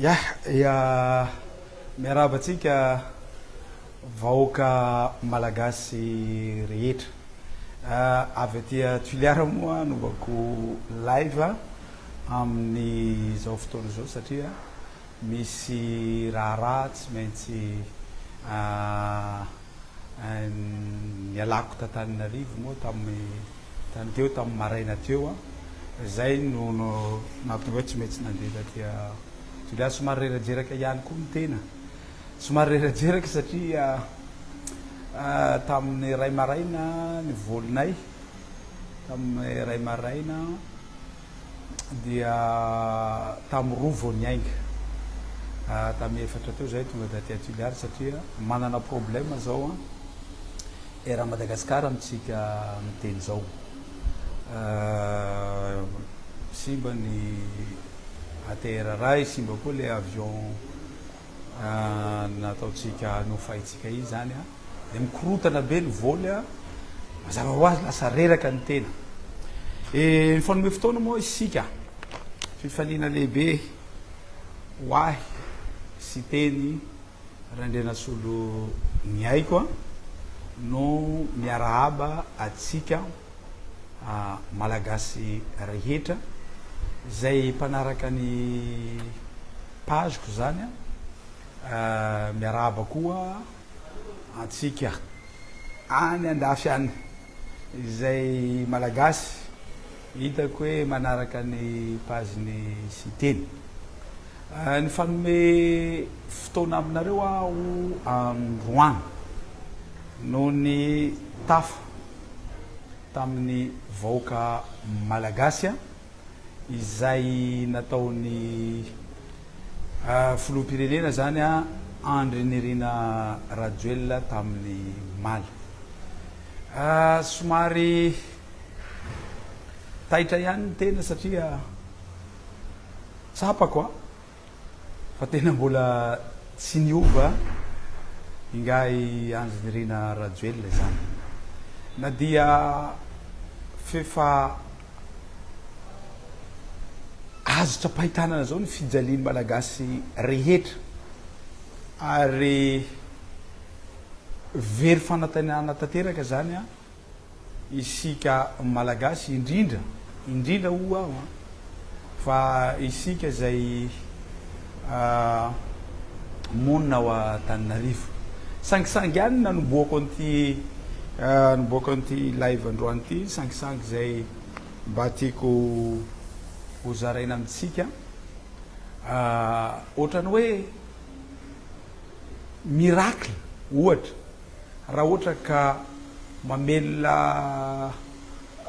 Ya, ya, miarahaba antsika vahoaka malagasy rehetra. Avy aty Toliara moa anaovako live amin'izao fotoana izao satria misy raharaha tsy maintsy nialako t'Antananarivo moa tamin'ny tany teo tamin'ny maraina teo an, izay no nahatonga hoe tsy maintsy nandeha taty Toliara. Somary rerajeraka ihany koa ny tena, somary rerajeraka satria tamin'ny iray maraina ny vol-nay, tamin'ny iray maraina dia tamin'ny roa vao niainga. Tamin'ny efatra teo zahay tonga taty Toliara satria manana problème zao an. Air Madagascar amintsika miteny zao. Simba ny ATR ray, simba koa le avion nataontsika nofaintsika iny zany an. Dia mikorotana be ny vol an, mazava ho azy lasa reraka ny tena. E, nifanome fotoana moa isika, fifaliana lehibe ho ahy sy teny Randrianasolo Niaiko a, no miarahaba atsika Malagasy rehetra izay mpanaraka ny page-ko zany a, miarahaba koa antsika any andafy any izay Malagasy hitako hoe manaraka ny page-n'i Siteny. Nifanome fotoana aminareo aho androany noho ny tafa tamin'ny vahoaka Malagasy izay nataon'ny Filoham-pirenena izany Andry Nirina Rajoelina tamin'ny omaly. Somary taitra ihany ny tena satria Tsapako an, fa tena mbola tsy niova ingahy Andry Nirina Rajoelina izany. Na dia f'efa azo tsapain-tanana izao ny fijalian'ny Malagasy rehetra ary very fanantenana tanteraka izany an. Isika Malagasy indrindra indrindra hoy aho an, fa isika izay monina ao Antananarivo. Sangisangy ihany ny nanombohako an'ity nanombohako an'ity live androany ity, sangisangy izay mba tiako ho zaraina amintsika. Ohatran'ny hoe miracle ohatra. Raha ohatra ka mamelona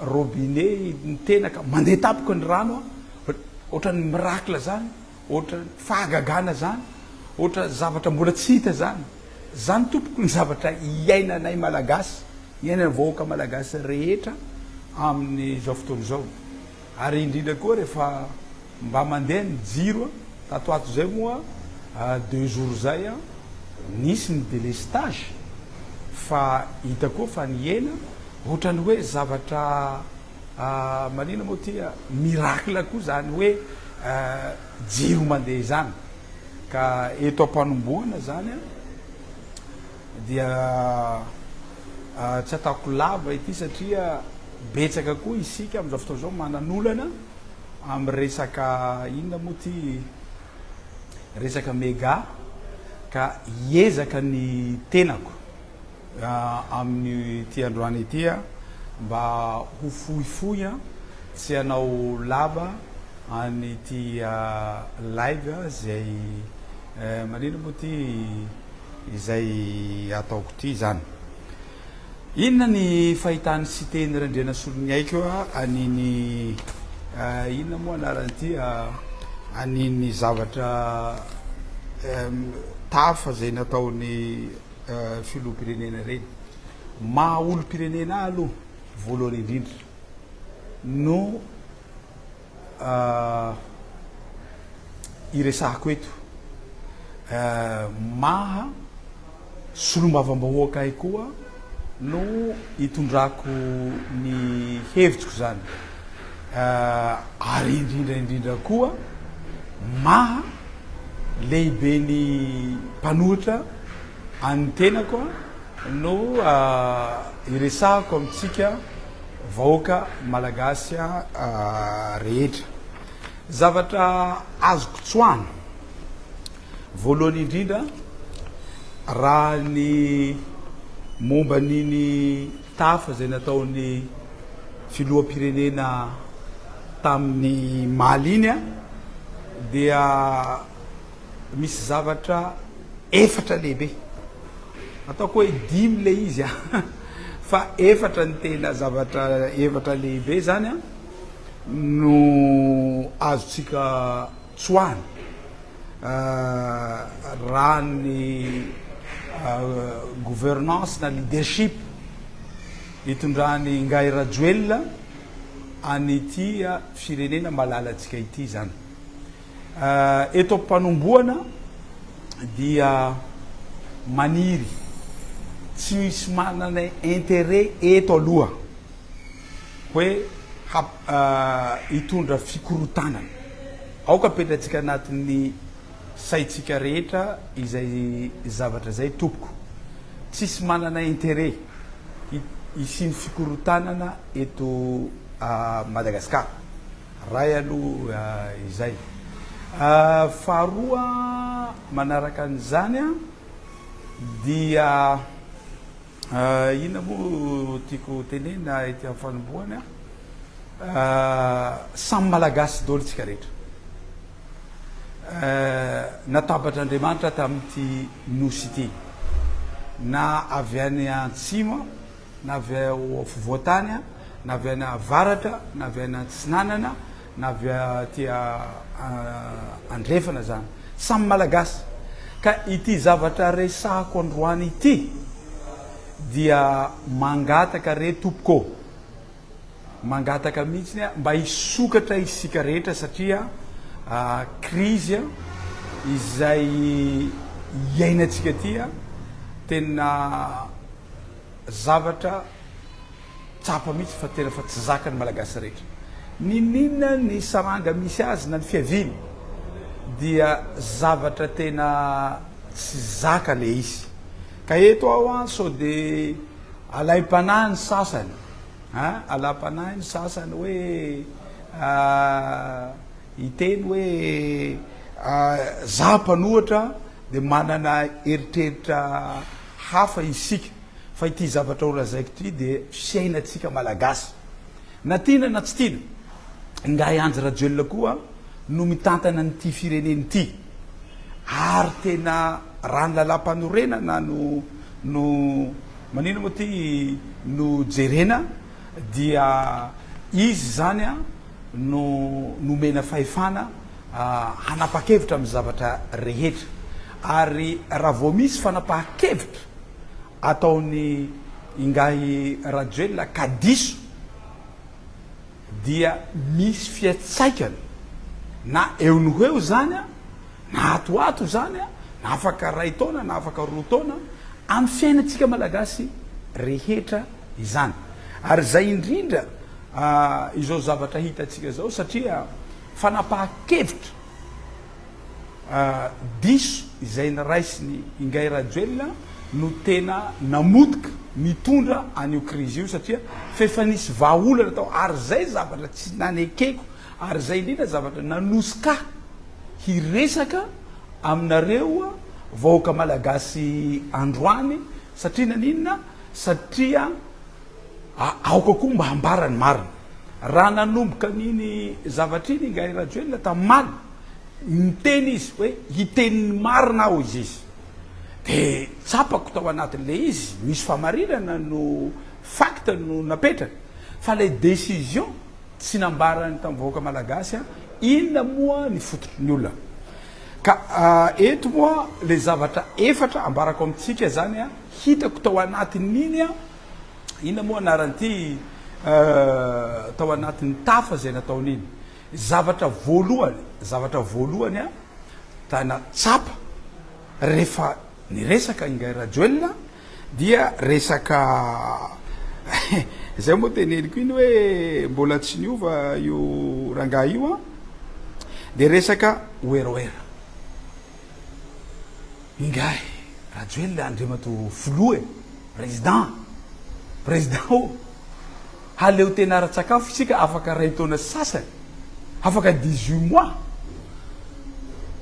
robinet ny tena ka mandeha tampoka ny rano an, ohatran'ny miracle zany, ohatran'ny fahagagana zany, ohatra zavatra mbola tsy hita zany. Zany tompoko ny zavatra iainanay Malagasy, iainan'ny vahoaka Malagasy rehetra amin'izao fotoana izao. Ary indrindra koa rehefa mba mandeha ny jiro tato ato zay moa deux jours zay nisy ny delestage fa hita koa fa nihena ohatrany hoe zavatra manina moa ty miracle koa zany hoe jiro mandeha izany ka eto ampanombohana zany dia tsy ataoko lava ity satria betsaka koa isika amin'izao fotoana izao manan'olana amin'ny resaka inona moa ity resaka mega ka hiezaka ny tenako amin'ity androany ity mba ho fohifohy tsy hanao lava an'ity live izay manina moa ity izay ataoko ity izany. Inona ny fahitan'i Siteny Randrianasoloniaiko an'iny inona moa anaran'ity an'iny zavatra tafa izay nataon'ny filoham-pirenena ireny. Maha olom-pirenena ahy aloha voalohany indrindra no iresahako eto. Maha solombavambahoaka ahy koa no itondrako ny hevitriko izany. Ary indrindra indrindra koa maha. lehiben'ny mpanohitra an'ny tenako no iresahako amintsika vahoaka malagasy rehetra. Zavatra azoko tsoahana, voalohany indrindra, raha ny momba an'iny tafa izay nataon'ny filoham-pirenena tamin'ny maly iny dia misy zavatra efatra lehibe, ataoko hoe dimy ilay izy fa efatra ny tena zavatra efatra lehibe zany an. No azontsika tsoahina raha ny gouvernance na leadership itondran'i Ingahy Rajoelina an'ity firenena malalantsika ity izany. Eto am-panombohana dia maniry tsy misy manana intérêt eto aloha. hoe hitondra fikorontanana. Aoka apetratsika anatin'ny saintsika rehetra izay zavatra izay tompoko. Tsisy manana intérêt hisian'ny fikorontanana eto Madagascar. Ray aloha izay. Faharoa manaraka an'izany dia. Inona moa tiako tenenina ety amin'ny fanombohana? Samy Malagasy daholo isika rehetra. Natambatr'Andriamanitra tamin'ity nosy ity. Na avy any antsimo, na avy ao afovoan-tany, na avy any avaratra, na avy any antsinanana, na avy aty andrefana zany. Samy Malagasy. Ka ity zavatra resahako androany ity dia mangataka re tompoko ô, mangataka mihitsiny aho mba hisokatra isika rehetra satria krizy izay iainantsika ity tena zavatra Tsapa mihitsy fa tena fa tsy zakan'ny Malagasy rehetra. N'inon'inona ny saranga misy azy na ny fiaviany dia zavatra tena tsy zaka le izy. Ka eto aho an sao de alaim-panahy ny sasany an, alaim-panahy ny sasany hoe hiteny hoe za mpanohatra de manana eritreritra hafa isika. Fa ity zavatra ho lazaiko ity dia fiainantsika Malagasy. Na tiana na tsy tiana, Ingahy Andry Rajoelina koa no mitantana an'ity firenena ity. Ary tena raha ny lalàmpanorenana no no manina moa ity no jerena dia izy izany no nomena fahefana hanapa-kevitra amin'ny zavatra rehetra. Ary raha vao misy fanapahan-kevitra ataon'i Ingahy Rajoelina ka diso dia misy fiatsaikany na eo no ho eo izany na ato ho ato izany na afaka iray taona na afaka roa taona amin'ny fiainantsika Malagasy rehetra izany. Ary izay indrindra izao zavatra hitantsika izao satria fanapahan-kevitra Diso izay niraisiny Ingahy Rajoelina no tena namotika nitondra an'io krizy io satria f'efa nisy vahaolana tao ary izay zavatra tsy nanekeko ary izay indrindra zavatra nanosika ahy hiresaka aminareo vahoaka malagasy androany satria naninona satria aoka koa mba hambara ny marina raha nanomboka an'iny zavatra iny Ingahy Rajoelina tamin'ny maly Niteny izy hoe hiteny ny marina aho hoy izy. Dia tsapako tao anatin'ilay izy misy famarinana no fact no napetrany fa ilay décision tsy nambarany tamin'ny vahoaka malagasy an, inona moa ny fototry ny olana. Ka eto moa ilay zavatra efatra ambarako amintsika zany an, hitako tao anatin'iny an, inona moa anaran'ity tao anatin'ny tafa izay nataony iny. Zavatra voalohany, zavatra voalohany a, tana tsapa rehefa niresaka Ingahy Rajoelina dia resaka zay moa teneniko iny hoe mbola tsy niova io rangahy io a, dia resaka werawera. Ingahy Rajoelina Andriamatoa Filoha e! Président! Président ô! Haleo tena ara-tsakafo isika afaka iray taona sy sasany, afaka 18 mois.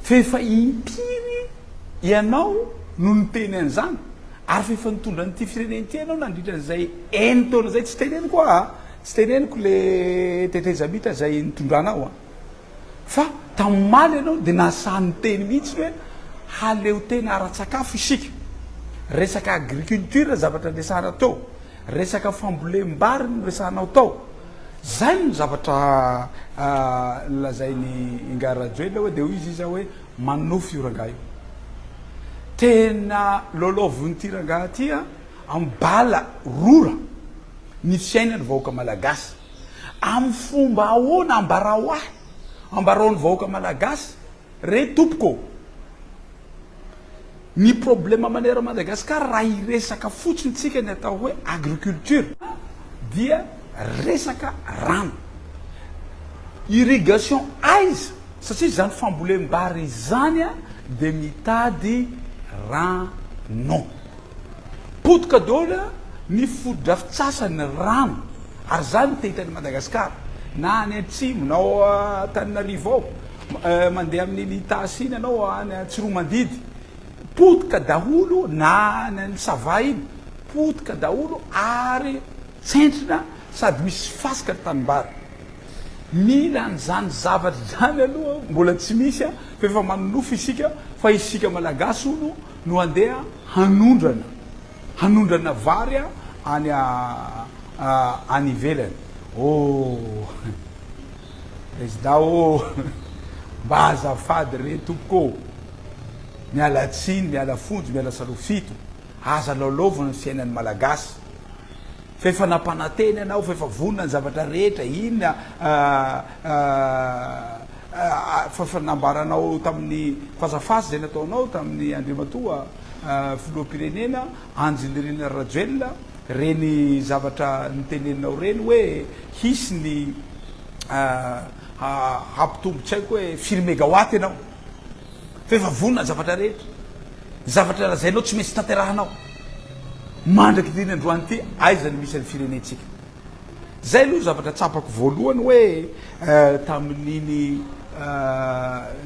F'efa impiry ianao no niteny an'izany ary f'efa nitondra an'ity firenena ity ianao nandritra an'izay enin-taona izay, tsy teneniko aho a, tsy teneniko le tetezamita izay nitondranao a. Fa tamin'ny omaly ianao dia nahasahy niteny mihitsy hoe haleo tena ara-tsakafo isika. Resaka agriculture zavatra niresahana teo, resaka fambolem-bary no niresahanao tao. Zay no zavatra nolazain'i Ingahy Rajoelina hoe dia hoy izy iza hoe manonofy io rangahy io. Tena lolovin'ity rangahy ity amin'ny bala rora ny fiainan'ny vahoaka malagasy. Amin'ny fomba ahoana ambarao ahy, ambarao ny vahoaka malagasy re tompoko ô! Ny problème manerana Madagascar raha hiresaka fotsiny tsika ny atao hoe agriculture dia resaka rano. Irrigation aiza? Satria izany fambolem-bary izany dia mitady rano. Potika daholo ny fotodrafitrasa ny rano ary zany no te hitan'i Madagascar na any atsimo na ao Antananarivo ao mandeha amin'iny Itasy iny ianao any Tsiroamandidy potika daholo na any any Sava iny potika daholo ary tsentsina sady misy fasika ny tanimbary. Mila an'izany zavatra izany aloha mbola tsy misy fa efa manonofy isika fa isika Malagasy hono no handeha hanondrana hanondrana vary any any ivelany oh Prezida oh mba azafady re tompoko oh miala tsiny miala fonjo miala salofito aza lalaovina ny fiainan'ny Malagasy fa efa nampanantena ianao fa efa vonona ny zavatra rehetra inona fa efa nambaranao tamin'ny fasafasa izay nataonao tamin'ny Andriamatoa Filoham-pirenena Andry Nirina Rajoelina reny zavatra noteneninao reny hoe hisy ny hampitombo tsy haiko hoe firy megawatt ianao Fa efa vonona ny zavatra rehetra. Ny zavatra lazainao tsy maintsy tanterahanao. Mandrak'ity ny androany ity, aiza no misy an'ny firenentsika? Zay aloha zavatra tsapako voalohany hoe tamin'iny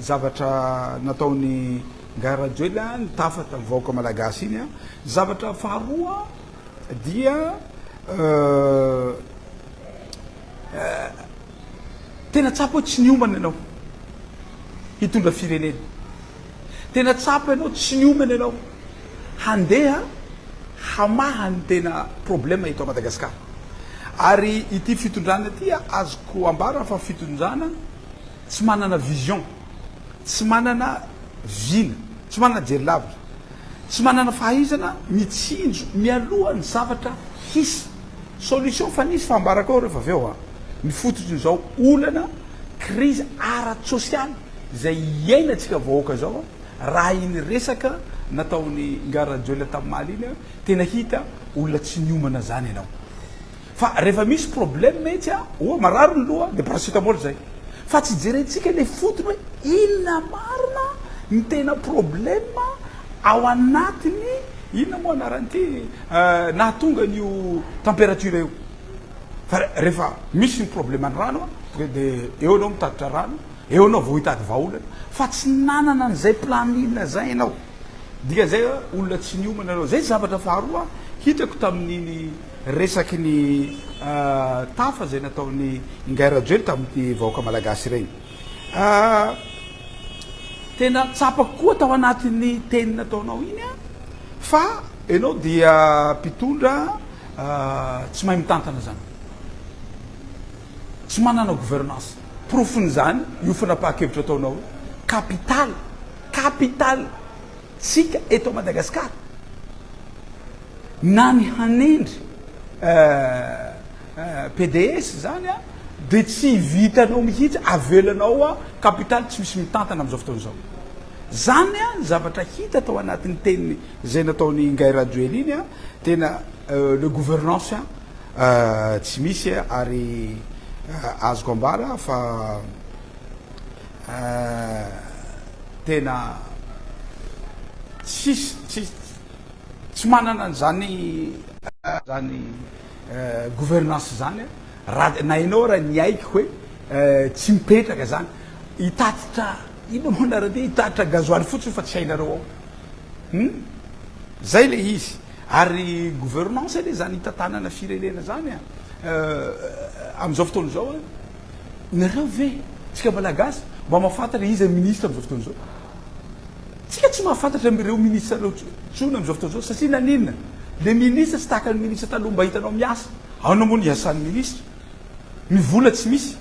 zavatra nataon'i Ngahy Rajoelina nitafa tamin'ny vahoaka malagasy iny. Zavatra faharoa dia Tena tsapa hoe tsy niomana ianao hitondra firenena. Tena tsapa ianao tsy niomana ianao handeha hamaha ny tena problème eto Madagascar. Ary ity fitondrana ity azoko ambara fa fitondrana tsy manana vision, tsy manana vina, tsy manana jery lavitra, tsy manana fahaizana mitsinjo mialoha ny zavatra hisy. Solution fa nisy fa ambarako eo rehefa avy eo a! Ny fototrin'izao olana crise ara-tsosialy izay iainantsika vahoaka izao a, raha iny resaka nataon'i Ingahy Rajoelina tamimaly iny a, tena hita olona tsy niomana zany ianao. Fa rehefa misy problème etsy a, oa marary ny loha de paracetamol zay. Fa tsy jerentsika le fotony hoe inona marina ny tena problème ao anatiny, inona moa anaran'ity? Nahatonga an'io température io. Fa rehefa misy ny problème ny rano tonga dia eo ianao mitatitra rano, eo ianao vao hitady vahaolana. Fa tsy nanana an'izay planning zay ianao. Dikan'izay hoe olona tsy niomana ianao. Zay zavatra faharoa hitako tamin'iny resaky ny tafa izay nataon'i Ingahy Rajoely tamin'ity vahoaka malagasy ireny. Tena tsapako koa tao anatin'ny teny nataonao iny fa ianao dia mpitondra tsy mahay mitantana zany. Tsy manana gouvernance. Porofon'izany io fanapahan-kevitra ataonao io. Capital, capital tsika eto Madagascar na ny hanendry PDS zany a de tsy vitanao mihitsy avelanao a capital tsy misy mitantana am'izao fotoana izao. Zany a ny zavatra hita tao anatin'ny teniny zay nataon'i Ingahy Rajoelina iny a tena le gouvernance a tsy misy ary azoko ambara fa tena. Tsisy tsy tsy manana an'izany zany gouvernance zany raha na ianao raha niaiky hoe tsy mipetraka zany hitatitra inona moa anarany ty hitatitra gasoil fotsiny fa tsy hainareo ao hum zay le izy ary gouvernance anie zany hitantanana firenena zany a am'izao fotoana izao a nareo ve tsika malagasy mba mahafantatra iza ministre am'izao fotoana izao Tsika tsy mahafantatra ireo ministre ireo tsony amizao fotoana izao satria naninona? Le ministre tsy tahaka ny ministre taloha mba hitanao miasa. Aona moa ny hiasan'ny ministre? Ny vola tsy misy.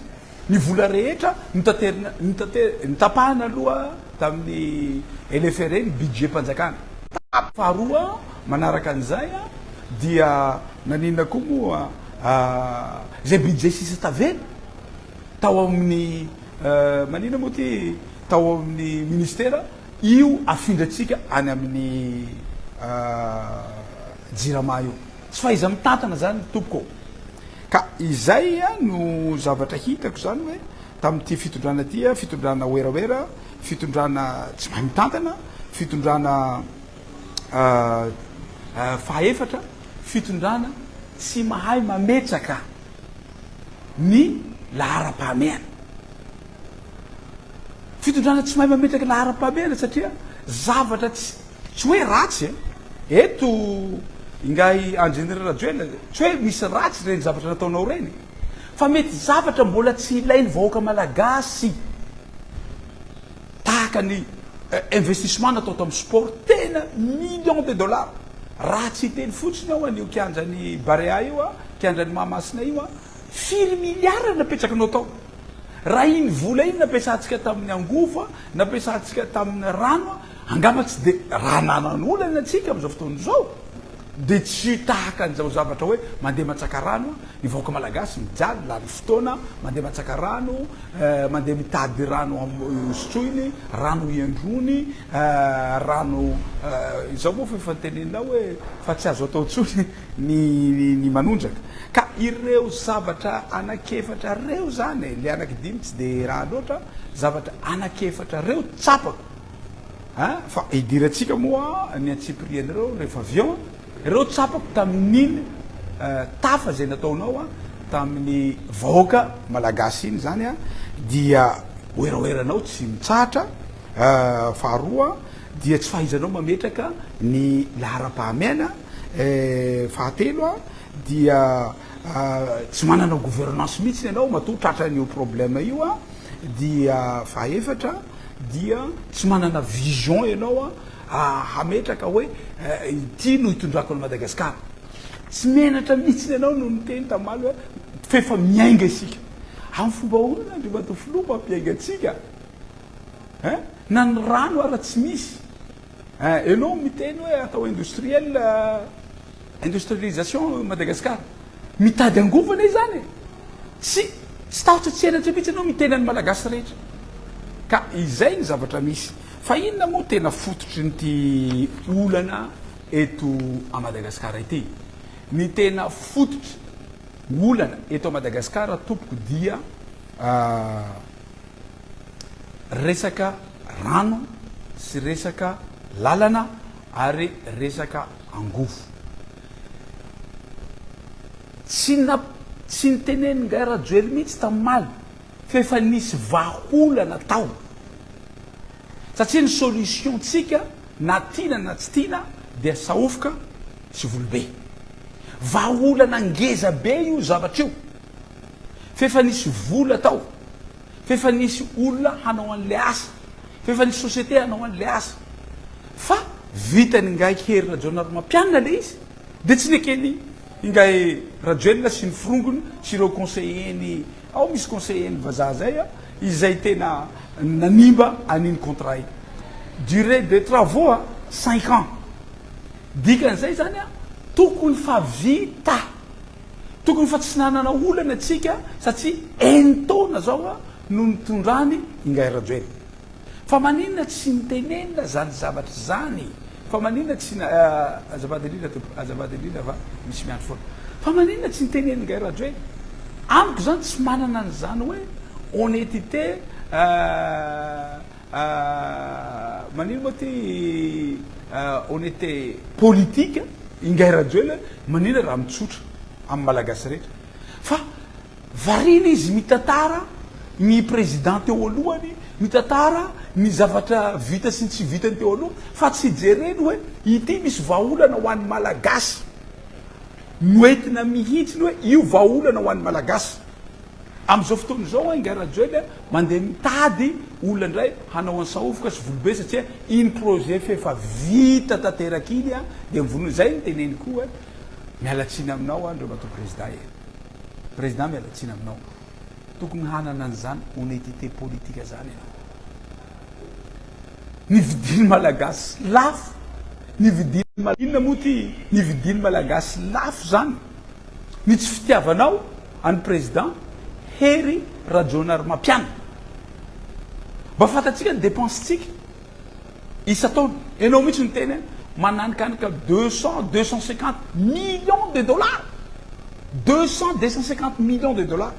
Ny vola rehetra notaterina notapahana aloha tamin'ny LFRE ny budget mpanjakana. Faharoa manaraka an'izay dia naninona koa moa izay budget sisa tavela tao amin'ny maninona moa ity tao amin'ny ministera io afindrantsika any amin'ny jirama io. Tsy fahaiza-mitantana zany tompoko ô. Ka izay no zavatra hitako zany hoe tamin'ity fitondrana ity, fitondrana werawera, fitondrana tsy mahay mitantana, fitondrana fahaefatra, fitondrana tsy mahay mametraka ny laharam-pahamehana. Fitondrana tsy mahay mametraka laharam-pahamehana satria zavatra tsy tsy hoe ratsy e! Eto Ingahy Andry Rajoelina tsy hoe misy ratsy ireny zavatra nataonao ireny fa mety zavatra mbola tsy ilain'ny vahoaka malagasy tahaka ny investissement natao tamin'ny sport tena millions de dollars raha tsy hiteny fotsiny aho an'io kianjan'i Barea io a, kianjan'i Mahamasina io a, firy milliards no napetrakinao tao? Raha iny vola iny nampiasantsika tamin'ny angovo, nampiasantsika tamin'ny rano, angamba tsy dia raha nanana olana antsika amin'izao fotoana izao dia tsy tahaka an'izao zavatra hoe mandeha mantsaka rano ny vahoaka malagasy mijaly lany fotoana mandeha mantsaka rano, mandeha mitady rano hosotroiny, rano hiandrony, rano izao moa fa efa noteneninao hoe fa tsy azo atao intsony ny ny manondraka. Ka ireo zavatra anankiefatra reo zany e, le anankidimy tsy de raha loatra, zavatra anankiefatra reo tsapako a, fa idirantsika moa ny antsipiriany reo rehefa avy eo, reo tsapako tamin'iny tafa zay nataonao a, tamin'ny vahoaka malagasy iny zany a, dia werawera-nao tsy mitsahatra, faharoa dia tsy fahaizanao mametraka ny laharam-pahamehana, Fahatelo a, dia tsy manana gouvernance mihitsy ianao matoa tratran'io problème io a, dia fahaefatra dia tsy manana vision ianao a hametraka hoe ity no hitondrako an'i Madagasikara. Tsy menatra mihitsy ianao no niteny tamaly hoe f'efa miainga isika. Amin'ny fomba ahoana Andriamatoa Filoha mampiainga antsika? Hein? Na ny rano ara tsy misy. Eh, enao miteny hoe atao industriel, industrialisation Madagascar. Mitady angovo anie izany e. Tsy tsy tahotra tsy henatra mihitsy ianao miteny an'ny Malagasy rehetra. Ka izay ny zavatra misy. Fa inona moa tena fototrin'ity olana eto a Madagascar ity? Ny tena fototry olana eto a Madagascar tompoko dia resaka rano sy resaka lalana ary resaka angovo. Tsy na tsy nitenenin'ingahy Rajoely mihitsy tamimaly fa efa nisy vahaolana tao. Satria ny solution tsika na tiana na tsy tiana dia sahofoka sy volobe. Vahaolana ngeza be io zavatra io. F'efa nisy vola tao, f'efa nisy olona hanao an'ilay asa, f'efa nisy société hanao an'ilay asa. Fa vitan'ingahy Hery Rajaonarimampianina ilay izy, dia tsy neken'i ingahy Rajoelina sy ny forongony sy ireo conseillers-ny, ao misy conseillers-ny vazaha zay, izay tena nanimba an'iny contrat iny. Durée de travaux a, cinq ans. Dikan'izay zany a, tokony fa vita. Tokony fa tsy nanana olana tsika satria enin-taona zao no nitondrany Ingahy Rajoelina. Fa maninona tsy nitenenina zany zavatra zany? Fa maninona tsy azafady indrindra tompoko, azafady indrindra fa misy miandry foana. Fa maninona tsy nitenenina Ingahy Rajoelina? Amiko zany tsy manana an'izany hoe honnêteté. Manino moa ty honnêteté politique Ingahy Rajoelina manina raha mitsotra amin'ny Malagasy rehetra fa variana izy mitantara ny président teo alohany mitantara ny zavatra vita sy ny tsy vitany teo aloha fa tsy jereny hoe ity misy vahaolana ho an'ny Malagasy noentina mihitsy ny hoe io vahaolana ho an'ny Malagasy. Amin'izao fotoana izao an Ingahy Rajoelina mandeha mitady olona indray hanao an'i Sahofoka sy Volobe satria iny projet f'efa vita tanteraka iny an dia mivonona izay no teneniko hoe miala tsiny aminao Andriamatoa Président e! Président miala tsiny aminao tokony hanana an'izany honnêteté politique zany ianao. Ny vidin'ny Malagasy lafo, ny vidin'ny inona moa ty ny vidin'ny Malagasy lafo zany? Ny tsy fitiavanao an'i président Hery Rajaonarimampianina. Mba fantatsika ny dépense tsika isan-taona. Enao mihitsy niteny hoe mananikanika 200, 250 millions de dollars. 200, 250 millions de dollars.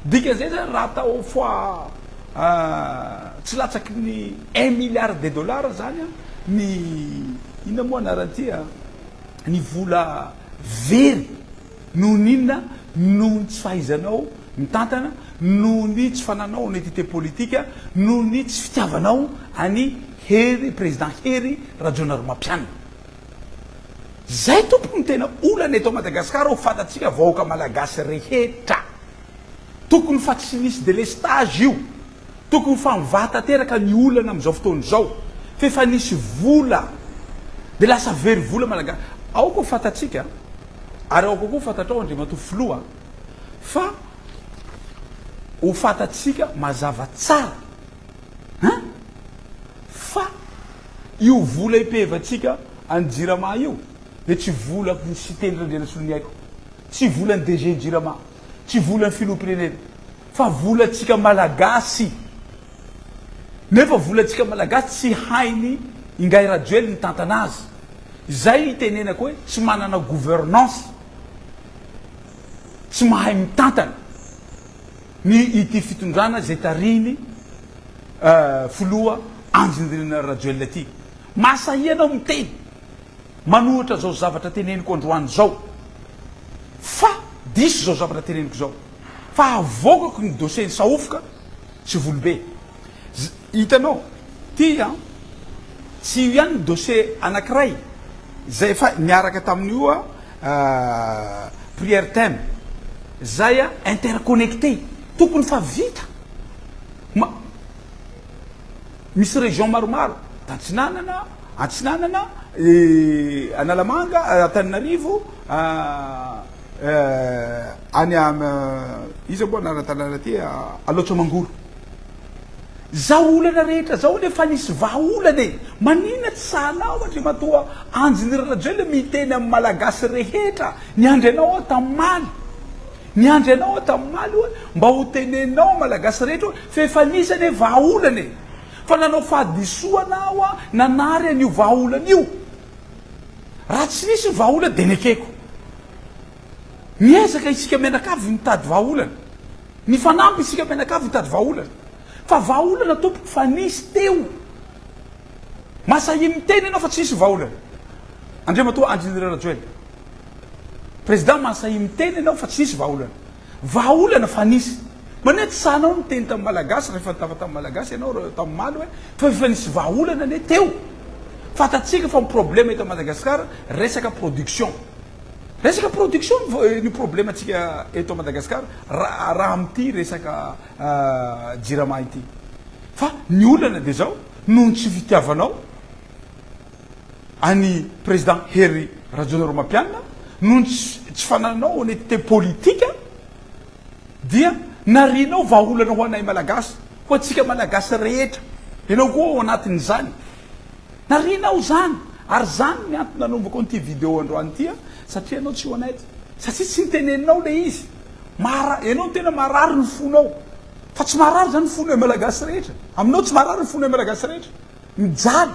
Dikan'izay zany raha atao fois tsy latsaky ny un milliard de dollars zany ny inona moa anaran'ity ny vola very noho ny inona? Noho ny tsy fahaizanao mitantana, noho ny tsy fananao honnêteté politique, noho ny tsy fitiavanao an'i Hery, président Hery Rajaonarimampianina. Zay tompoko no tena olana eto Madagascar ho fantatsika vahoaka Malagasy rehetra. Tokony fa tsy nisy delestage io. Tokony fa mivaha tanteraka ny olana amin'izao fotoana izao. F'efa nisy vola dia lasa very vola Malagasy. Aoka ho fantatsika ary aoka koa ho fantatrao Andriamatoa Filoha fa ho fantatsika mazava tsara Hein? Fa io vola ipevantsika any Jirama io dia tsy vola ny Siteny Randrianasoloniaiko, tsy volan'ny DG Jirama, tsy volan'ny Filoham-pirenena fa volantsika Malagasy. Nefa volantsika Malagasy tsy hainy Ingahy Rajoely mitantana azy. Izay itenenako hoe tsy manana gouvernance, tsy mahay mitantana. Ny ity fitondrana izay tarihiny filoha Andry Nirina Rajoelina ity. Mahasahia anao miteny manohitra izao zavatra teneniko androany izao fa diso izao zavatra teneniko izao fa avoakako ny dossier ny Sahofoka sy Volobe. Hitanao ty an, tsy io ihany ny dossier anakiray zay efa niaraka tamin'io prière thème zay interconnecté tokony fa vita ma misy région maromaro tantsinanana antsinanana Analamanga Antananarivo any iza moa anarana tanàna ty Alaotra Mangoro. Zao olana rehetra zao anie fa nisy vahaolana e! Maninona tsy sahanao Andriamatoa Andry Nirina Rajoelina miteny amin'ny Malagasy rehetra niandry anao aho tamimaly niandry anao aho tamimaly hoe mba ho teneninao amin'ny Malagasy rehetra hoe fa efa nisy anie vahaolana e! Fa nanao fahadisoana aho nanary an'io vahaolana io raha tsy nisy ny vahaolana dia nekeko Miezaka isika mianakavy mitady vahaolana. Mifanampy isika mianakavy mitady vahaolana. Fa vahaolana tompoko fa nisy teo. Masahia miteny ianao fa tsy nisy vahaolana. Andriamatoa Andry Nirina Rajoelina. Président masahia miteny ianao fa tsy nisy vahaolana. Vahaolana fa nisy. Maneo tsy sahanao niteny tamin'ny Malagasy rehefa nitafa tamin'ny Malagasy ianao tamin'ny omaly hoe fa efa nisy vahaolana anie teo. Fantatsika fa ny problème eto Madagascar resaka production. Resaka production ny problème antsika eto Madagascar raha amin'ity resaka jirama ity. Fa ny olana dia zao, noho ny tsy fitiavanao an'i président Hery Rajaonarimampianina, noho ny tsy fanananao honnêteté politique dia narianao vahaolana ho anay Malagasy, ho antsika Malagasy rehetra, ianao koa ao anatin'izany. Narianao izany, ary izany ny antony nanaovako an'ity video androany ity an, satria ianao tsy honnête, satria tsy niteneninao ilay izy, mara, ianao no tena marary ny fonao, fa tsy marary izany ny fonay Malagasy rehetra, aminao tsy marary ny fonay Malagasy rehetra, mijaly,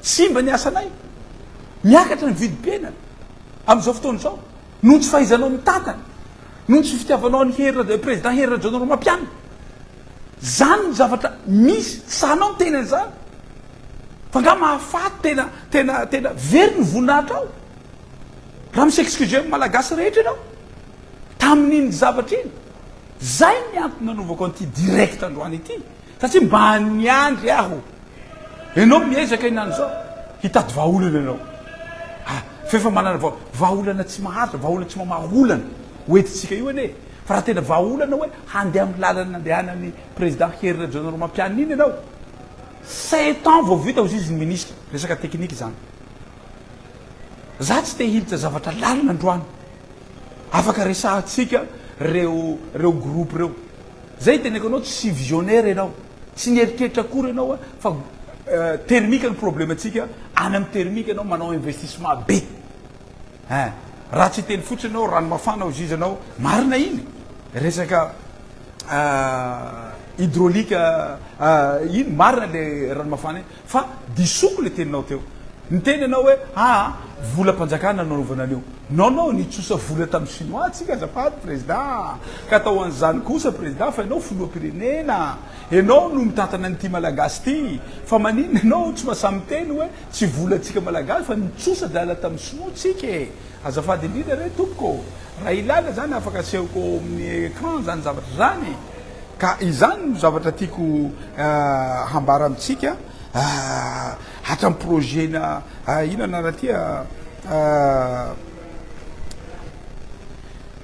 simba ny asanay, miakatra ny vidim-piainana amin'izao fotoana izao, noho ny tsy fahaizanao mitantana, noho ny tsy fitiavanao an'i Hery, Président Hery Rajaonarimampianina. Zany ny zavatra misy, sahanao miteny an'izany? Fa nga mahafaty tena tena tena very ny voninahitrao? Raha mi-s'excuser amin'ny Malagasy rehetra ianao tamin'iny zavatra iny. Zay ny antony nanaovako an'ity direct androany ity satria mba niandry aho. Ianao miezaka hinany zao hitady vahaolana ianao. Ah, f'efa manana vahaolana tsy maharitra, vahaolana tsy mamaha olana ho entintsika io anie. Fa raha tena vahaolana hoe handeha amin'ny lalana nandehanan'ny président Hery Rajaonarimampianina iny ianao, sept ans vao vita hozy izy ny ministre, resaka teknika izany. Za tsy te hiditra zavatra lalina androany. Afaka resahantsika reo reo groupe reo. Zay iteneko anao tsy visionnaire ianao, tsy nieritreritra akory ianao fa thermique ny problème antsika, any amin'ny thermique ianao manao investissement be. Hein! Raha tsy hiteny fotsiny ianao, rano mafana hozy izy anao, marina iny resaka hydraulique iny, marina le rano mafana iny, fa disoko le teninao teo. Niteny ianao hoe aa volam-panjakana no nanaovana an'io. Non non, nitsosa vola tamin'ny chinois tsika azafady président, ka atao an'izany kosa président fa ianao filoham-pirenena, ianao no mitantana an'ity malagasy ity, fa maninona ianao tsy mahasahy miteny hoe Tsy volantsika malagasy fa nitsosa drala tamin'ny sinoa tsika e! Azafady indrindra re tompoko ô! Raha ilaina zany afaka asehoko ao amin'ny écran zany zavatra zany e! Ka izany no zavatra tiako hambara amintsika hatramin'ny projet-na inona anarana ity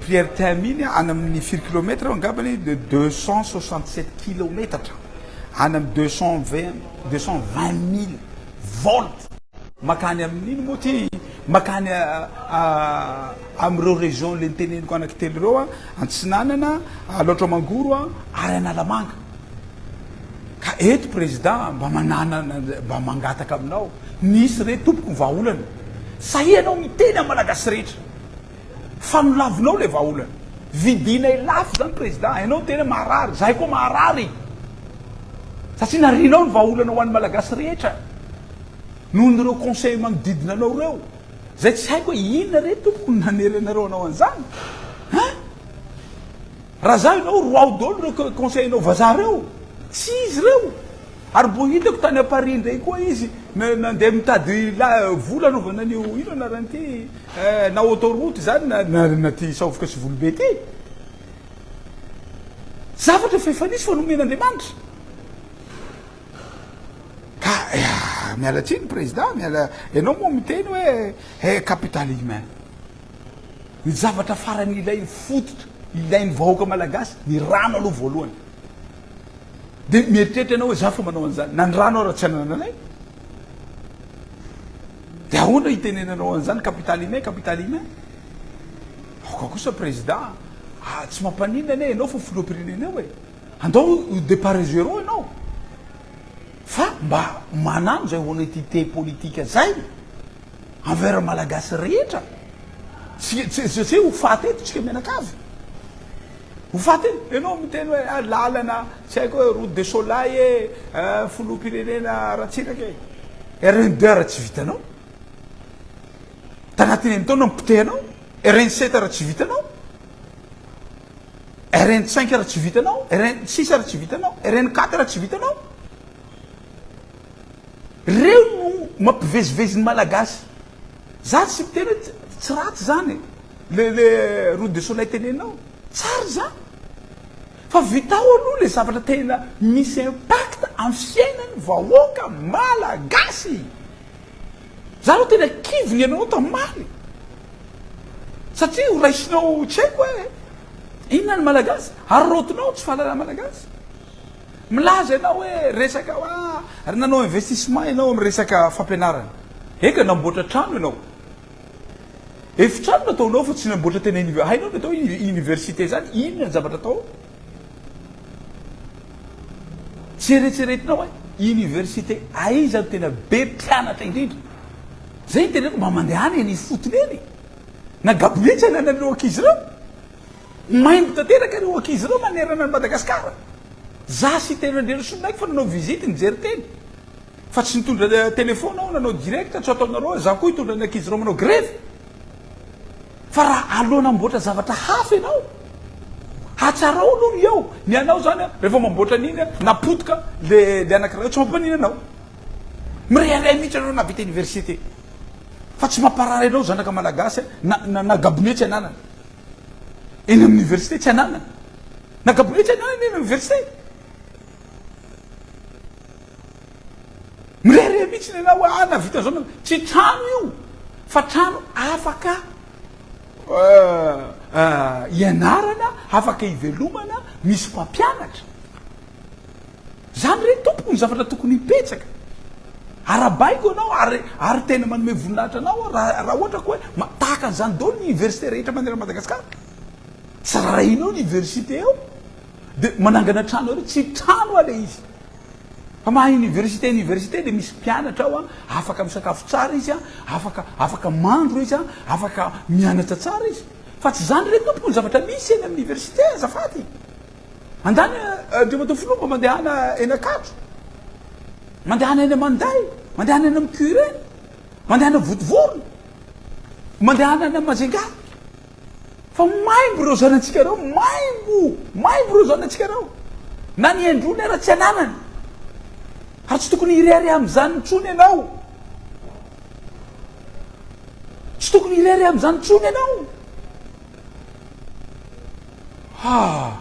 Prière Thème iny any amin'ny firy kilomètre angambany de 267 kilometatra any amin'ny 220 220000 volts makany amin'ino moa ty makany amin'ireo région le niteneniko anaky telo ireo a Antsinanana, Alaotra Mangoro a ary Analamanga. Ka eto président mba mananana mba mangataka aminao nisy re tompoko ny vahaolana. Sahia ianao miteny amin'ny Malagasy rehetra. Fa nolavinao le vahaolana. Vidinay lafo zany président, enao tena marary, zahay koa marary. Satria narianao ny vahaolana ho an'ny Malagasy rehetra. Noho ireo conseil manodidina anao ireo. Zay tsy haiko hoe inona re tompoko no nanery anareo hanao an'izany. Hein? Raha za ianao roaho daholo ireo conseil nao vazaha ireo. Tsy izy ireo. Ary mbo hitako tany à Paris indray koa izy nandeha mitady vola anaovana an'io ino anaran'ity na autoroute izany na na ty Saovoka sy Volobe ty. Zavatra efa efa nisy fa nomen'Andriamanitra. Ka miala tsiny président, miala ianao moa miteny hoe eh capital humain. Ny zavatra farany ilainy fototra ilain'ny vahoaka malagasy ny rano aloha voalohany. Dia mieritreritra ianao hoe za fa manao an'izany, na ny rano ara tsy anananay. Dia ahoana hitenenanao an'izany capital humain, capital humain? Aoka kosa président, ah, tsy mampaninona anie ianao fa filoham-pirenena eo e. Andao ho départ zéro ianao. Fa mba manano izay honnêteté politique zay envers malagasy rehetra. Tsy tsy tsy ho faty eto tsika mianakavy. Ho faty e! Ianao miteny hoe ah lalana tsy haiko hoe route de Solahy e, filoham-pirenena Ratsiraka e. RN deux raha tsy vitanao. Tanatin'ny enin-taona nipotehanao. RN sept raha tsy vitanao. RN cinq raha tsy vitanao. RN six raha tsy vitanao. RN quatre raha tsy vitanao. Reo no mampivezivezy ny Malagasy. Za tsy miteny hoe tsy ratsy zany e. Le le route de soleil teneninao, tsara izany. Fa vitao aloha le zavatra tena misy impact amin'ny fiainan'ny vahoaka malagasy. Za aloha tena kivy ny anao tamaly. Satria ho raisinao tsy haiko hoe inona ny malagasy, araraotinao tsy fahalalana malagasy. Milaza ianao hoe resaka hoa ary nanao investissement ianao amin'ny resaka fampianarana. Eka namboatra trano ianao. Efitrano nataonao fa tsy namboatra tena univer, hainao ny atao hoe université zany, inona ny zavatra atao ao? Tsy eretseretinao hoe université aiza no tena be mpianatra indrindra? Zay no teneniko mba mandehana eny ifotony eny e! Na gabone tsy ananan'ireo ankizy ireo. Maimbo tanteraka ireo ankizy ireo manerana an'i Madagasikara. Za sy Telo Andrianasolonaiko fa nanao visite nijery teny. Fa tsy nitondra téléphone aho nanao direct, tsy ataonareo hoe za koa hitondra ny ankizy ireo manao grevy. Fa raha aleo hanamboatra zavatra hafa ianao. Atsarao aloha ny eo. Ny anao zany a, rehefa mamboatra an'iny a, na potika le le anakiray eo tsy mampanina anao. Mirehareha mihitsy anao nahavita université. Fa tsy mamparary anao zanaka malagasy a, na na na gabone tsy ananana. Eny amin'ny université tsy ananana. Na gabone tsy ananana eny amin'ny université. Mirehareha mihitsy ny anao hoe ah nahavita zao na, tsy trano io fa trano afaka ianarana, afaka ivelomana, misy mpampianatra. Zany re tompoko ny zavatra tokony hipetsaka. Arabaiko anao ary ary tena manome voninahitra anao aho raha raha ohatra ko hoe tahaka an'izany daholo ny université rehetra manerana an'i Madagasikara. Tsy rarahianao ny université ao dia manangana trano ary tsy trano ale izy. Fa maha université université dia misy mpianatra ao an, afaka misakafo tsara izy an, afaka afaka mandro izy an, afaka mianatra tsara izy. Fa tsy izany re tompoko ny zavatra misy eny amin'ny université azafady. Andany Andriamatoa Filoha mba mandehana eny Ankatso, mandehana eny Amanday, mandehana eny amin'ny cure eny, mandehana Vontovorona, mandehana any Majunga. Fa maimbo ireo zanatsika ireo, maimbo, maimbo ireo zanatsika ireo. Na ny endrony ara tsy ananany. Ary tsy tokony hirehareha amin'izany intsony ianao. Tsy tokony hirehareha amin'izany intsony ianao. Ha!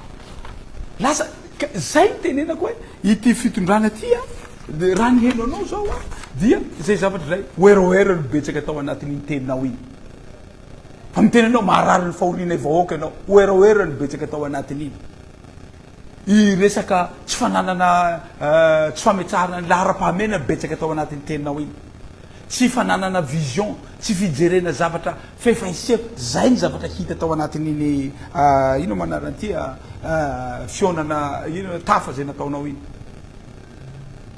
Lasa, ka zay no tenenako hoe ity fitondrana ity a, de raha ny heno anao zao a, dia zay zavatra zay, weroero no betsaka tao anatin'iny teninao iny. Fa miteny anao maharary ny fahorianay vahoaka ianao. Weroero no betsaka tao anatin'iny. I resaka tsy fananana tsy fametrahana ny laharam-pahamehana no betsaka tao anatin'ny teninao iny. Tsy fananana vision, tsy fijerena zavatra fefa hiseho, zay ny zavatra hita tao anatin'iny inona moa anarany ity fihaonana inona tafa zay nataonao iny.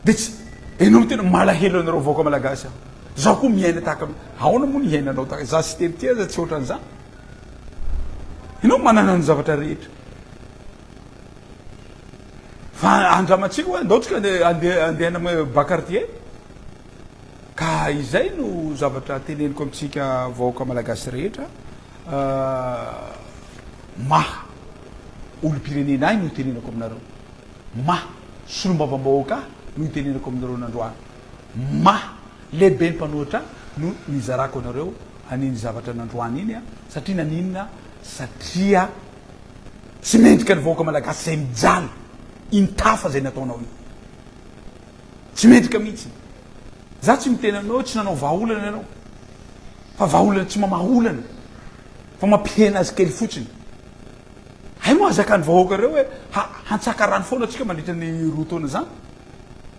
Dia tsy enao miteny malahelo anareo vahoaka malagasy aho. Zaho koa miaina tahaka ahoana moa ny hiainanao tahaka za sy telo ty aza tsy ohatran'izany. Ianao manana ny zavatra rehetra. Fa andramantsika hoe andao tsika andeha andeha any amin'ny bas quartier. Ka izay no zavatra teneniko amintsika vahoaka malagasy rehetra maha olom-pirenena ahy no itenenako aminareo. Maha solombavambahoaka ahy no itenenako aminareo nandroany. Maha lehiben'ny mpanohitra ahy no nizarako anareo an'iny zavatra nandroany iny satria naninona? Satria tsy mendrika ny vahoaka malagasy izay mijaly iny tafa izay nataonao iny. Tsy mendrika mihitsy. Za tsy miteny aminao hoe tsy nanao vahaolana ianao. Fa vahaolana tsy mamaha olana. Fa mampihena azy kely fotsiny. Hay moa hazakan'ny vahoaka ireo hoe hantsaka rano foana tsika mandritra ny roa taona zany.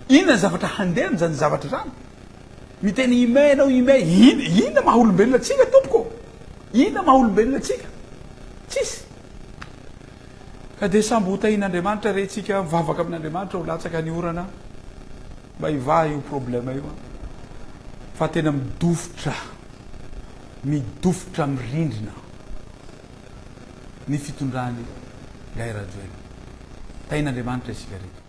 Inona ny zavatra handeha amin'izany zavatra izany? Miteny humain ianao humain. Inona maha olombelona antsika tompoko? Inona maha olombelona antsika? Tsisy. Ka dia samby ho tahin'Andriamanitra re tsika, mivavaka amin'Andriamanitra ho latsaka ny orana mba hivaha io problème io an. Fa tena midofotra, midofotra amin'ny rindrina ny fitondran'i Guy Rajoelina. Tahin'Andriamanitra isika rehetra.